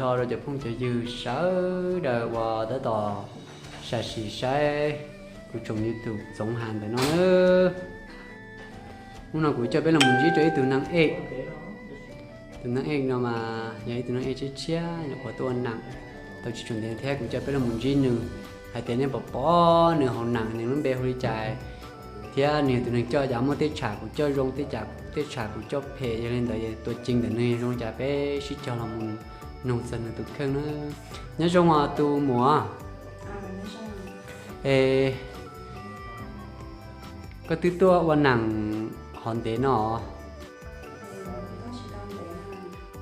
Nyob zoo rau cov phooj cov ywg sawv daws uas tab tom sam sim saib kuv tsoom YouTube Txoov Has ntawm no na. Hnub no kuv coj peb los mus ntsib rau ib tug neeg ej. Tus neeg ej no mas yog ib tug neeg ej tshiab tshiab uas tuaj ua neem tau tsis tshua ntev thiab kuv coj peb los mus ntsib nws hais tias nej puas pom nws hauv neem nws lub npe hu li cas thiab nws yog tus neeg coj cas muaj tej tsham kuv coj zoo tej cas tej tsham kuv coj phem, yog li ntawd yog tua ci ntawm nws zoo li cas peb sib cog los mus noog txog nws tus kheej na. Nyob zoo os tus muam. Es koj twb tuaj ua neem hov ntev no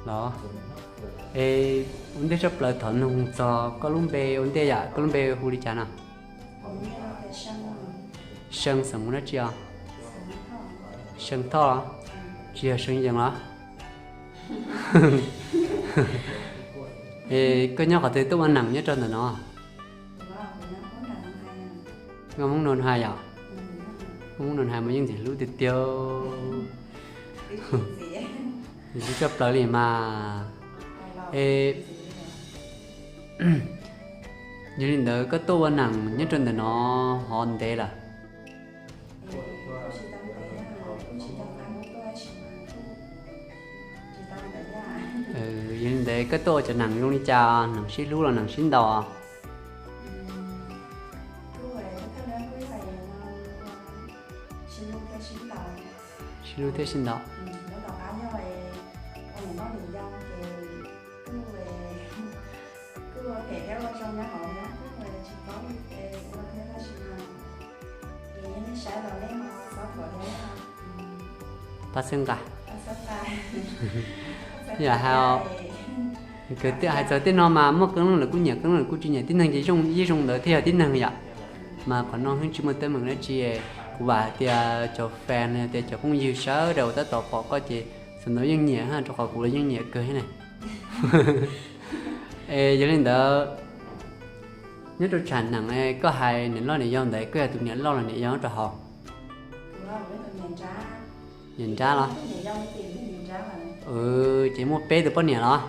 los? Es ua ntej tshaj plaws thov noog txog koj lub npe ua ntej yom, koj lub npe hu li cas no? See xeem Hmoob dab tsi os? See Thoj los? Tsis yog See Yees los? Es koj nyob qhov twg tuaj ua neem nyob rau ntawm no? Koj Hmoob Noo Hais yom? Koj Hmoob Noo Hais mas yeej ntxim hlub tiag tiag. Ntxim hlub tshaj plaws li mas. Es yog li ntawd koj tuaj ua neem nyob rau ntawm no hov ntev lawm? Yog li ntawd koj tuaj ua cov neem zoo li cas, neem sib hlub los neem sib ntaus? Sib hlub thiab sib ntaus. Pab xeeb nqa. Yam hais, hais txog tej no mas muaj qee leej lawv kuj nyiam, qee leej lawv kuj tsis nyiam, tib neeg ces zoo ib zoo ntawd thiaj yog tib neeg yom. Mas qhov no yeej tsis muaj teeb meem dab tsi, kuv vam hais tias cov fan los yog tias cov phooj ywg sawv daws uas tab tom pom koj ces xav ntau yeej nyiam, rau qhov kuv los yeej nyiam kawg thiab na. Es yog li ntawd, nyob rau tsham neem koj hais niam loj niam yau ntawd koj yog tus niam loj los niam yau rau hauv? Niam nrab los? Ces muaj peb tus poj niam los?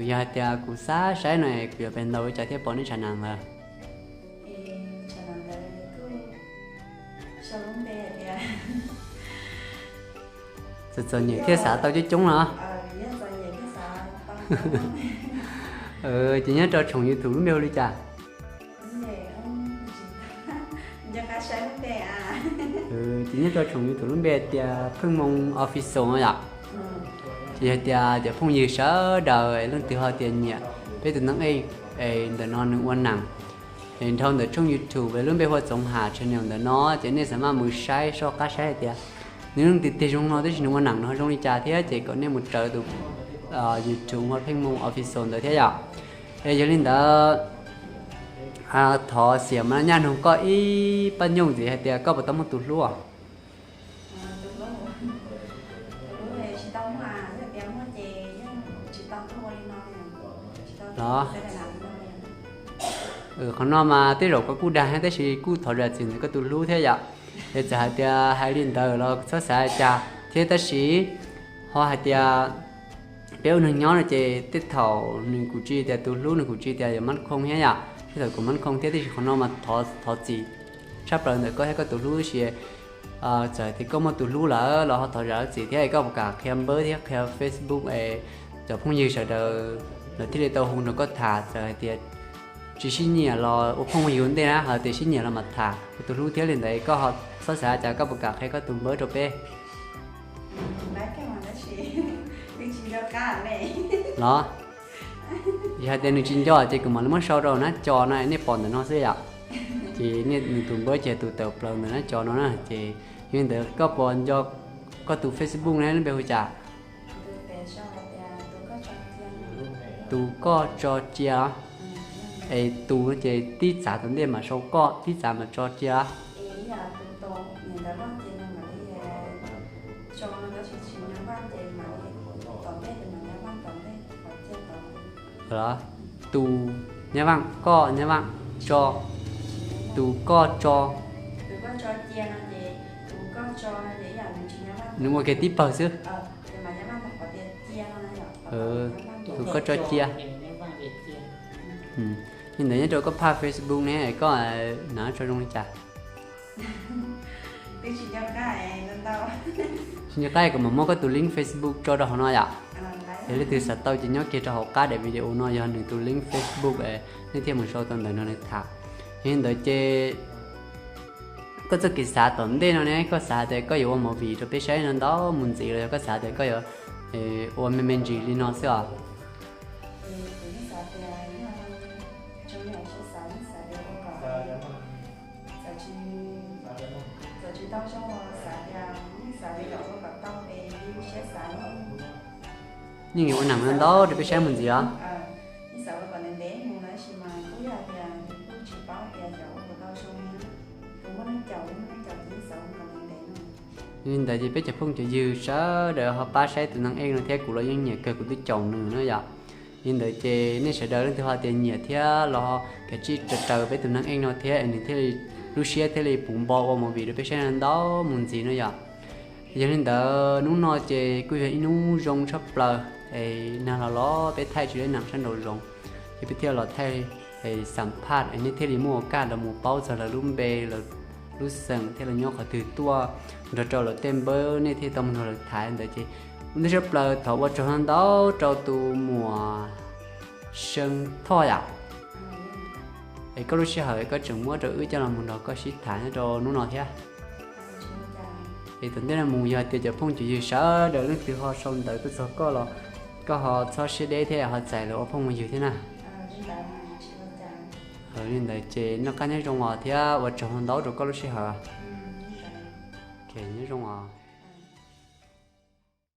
Yog hais tias kuv xav saib no kuv yuav pes ntaus li cas thiaj pom nej tsham neem ntawd? Txom txom nyem thiaj xav tau coob coob los? Ces nyob rau tshooj YouTube lub npe hu li cas? Ces nyob rau tshooj YouTube lub npe hais tias Pheej Moo Official no yom. Ces yog tias cov phooj ywg sawv daws leej twg ho tias nyiam peb tus neeg ej es ntawm no nws ua neem es dhau ntawm tshooj YouTube lub npe hu ua Txoov Has Channel ntawm no ces nej xav maj mus saib soj qab saib hais tias nws leej twg tiag zoo no tab sis nws ua neem no zoo li cas thiab ces kom nej mus raws tus YouTube hu ua Pheej Moo Official ntawd thiab yom. Es yog li ntawd thov xiam maj nyaj nug koj ib pab nyooj ntxiv hais tias koj puas tau muaj tus hlub? Los, qhov no mas tej zaum koj kuj dag thiab tab sis kuj thov zam txim ntawm koj tus hlub thiab yom. Es txawm hais tias hais li ntawd los txhob xav li cas thiab tab sis ho hais tias peb ua neeg nyob no ces tej thaum nws kuj tsis tias tus hlub nws kuj tsis tias yuav mab khoo thiab yom, tej thaum kuj mab khoo thiab tab sis qhov no mas thov txim tshaj plaws ntawm koj thiab koj tus hlub tab sis txawm hais tias koj muaj tus hlub lawm los ho thov zam lub txim thiab es koj puas kam qhia npawb thiab qhia Facebook es cov phooj ywg sawv daws lawv thiaj li tau hu nrog koj tham, txawm hais tias tsis sib nyiam los ua phooj ywg ua ntej na, ho tias sib nyiam los mas tham ua tus hlub thiab li ntawd koj ho txhob xav cas koj puas kam qhia koj tus npawb rau peb? Los, yog hais tias nws tsis nco ces kuv mam li muab sau rau nab co no nej pom ntawm no xwb yom. Ces nws tus npawb ces tus tawm plaws ntawm nab co no na ces yog li ntawd koj puas nco koj tus Facebook ne lub npe hu cas? Tus koj tso cia. Es tus no ces tib txav tom ntej mas sau koj, tib txav mas tso cia. Tus, Nyab Vaj, koj, Nyab Vaj, tso. Tus koj tso. Nws ua kiag tib pawg xwb. Tus koj tso cia. Li ntawd nyob rau koj phaj Facebook ne koj hnav tso zoo li cas? Tsis nco qab kuv mam muab koj tus link Facebook tso rau hauv no yom. Yog leej twg xav tau ces nyob kiag rau hauv qab daim video no yog nws tus link Facebook, nej thiaj mus sau tau ntawm no nws tham. Yog li ntawd ces koj txoj kev xav tom ntej no ne, koj xav tias koj yuav ua movie rau peb saib no ntau mus ntxiv los yog koj xav tias koj yuav ua me me ntsis li no xwb os? Yeej yuav ua neeg ntau rau peb saib mus ntxiv os. Li ntawd ces peb cov phooj cov ywg sawv daws ho pab saib tus Neej Ej no thiab, kuv los yeej nyiam kawg kuv twb caum nws na yom. Li ntawd ces nej sawv daws leej twg ho tias nyiam thiab los kav tsij raws raws peb tus Neej Ej no thiab es nws thiaj li lub siab thiaj li puv npo ua movie rau peb saib no ntau mus ntxiv no yom. Yog li ntawd hnub no ces kuj yog ib hnub zoo tshaj plaws es nag los los peb thaij tsis tau ib naj sab nraum zoov, ces peb thiaj los thaij xam phaj es nej thiaj li muaj kaj los mus paub txog lawv lub npe, lawv lub xeem thiab lawv nyob qhov twg tuaj, nrog rau lawv tej npawb nej thiaj tau mus nrog lawv tham ntawd ces ua ntej tshaj plaws thov ua tsaug ntau rau tus muam Seev Thoj yom. Es koj lub sij hawm koj tseem muab rau wb coj los mus nrog koj sib tham nyob rau hnub no thiab. Es tom ntej no mus yog tias cov phooj cov ywg sawv daws leej twg ho sau ntawv tuaj txog koj los koj ho txhob siab deb thiab ho txais lawv ua phooj ua ywg thiab na. Li ntawd ces noj qab nyob zoo os thiab ua tsaug ntau rau koj lub sij hawm. Nyob zoo os.